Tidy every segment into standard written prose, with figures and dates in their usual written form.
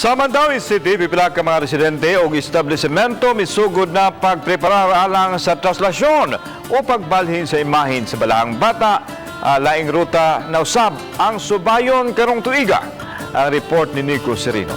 Sa Mandaue City, pipila ka mga residente o establishmento misugod na pagpreparar alang sa traslasyon o pagbalhin sa imahin sa Balaang Bata. Laing ruta na usab ang subayon karong tuiga. Ang report ni Nico Serino.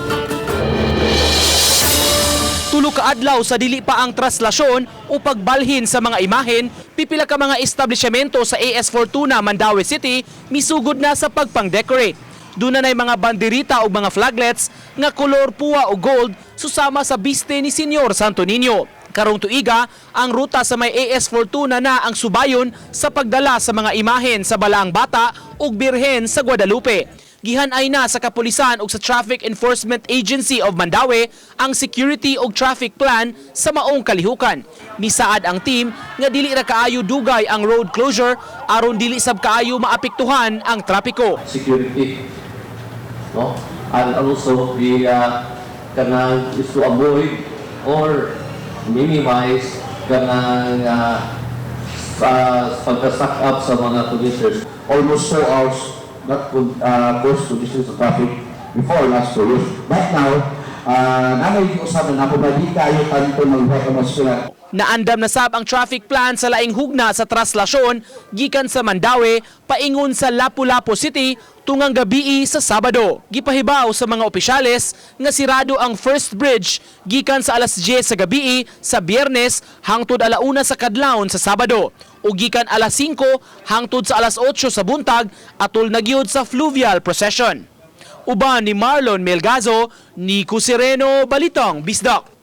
Tulo ka adlaw sa dili pa ang traslasyon o pagbalhin sa mga imahen, pipila ka mga establishmento sa AS Fortuna, Mandaue City, misugod na sa pagpang-decorate. Duna na'y mga banderita o mga flaglets nga kolor puwa o gold susama sa biste ni Senyor Santo Niño. Karong tuiga, ang ruta sa may AS Fortuna na ang subayon sa pagdala sa mga imahen sa Balaang Bata ug Birhen sa Guadalupe. Gihanay na sa kapulisan ug sa Traffic Enforcement Agency of Mandaue ang security ug traffic plan sa maong kalihukan. Misaad ang team nga dili ra kaayo dugay ang road closure aron dili sab kaayo maapektuhan ang trapiko. Security, no? And also the kanang is to avoid or minimize kanang sa pagka-stack up sa mga commuters. Almost 2 hours that could cause conditions of traffic before last 2 years. But now, nanay usab na napo ba di kayo tanto magbuhat ang mga sila. Naandam na sab ang traffic plan sa laing hugna sa traslasyon gikan sa Mandaue paingon sa Lapu-Lapu City tungang gabii sa Sabado. Gipahibaw sa mga opisyales nga sirado ang first bridge gikan sa alas 10 sa gabii sa Biyernes hangtod alauna sa kadlawon sa Sabado ug gikan alas 5 hangtod sa alas 8 sa buntag atol na gyud sa fluvial procession. Uban ni Marlon Melgazo, Nico Sereno, Balitang Bisdak.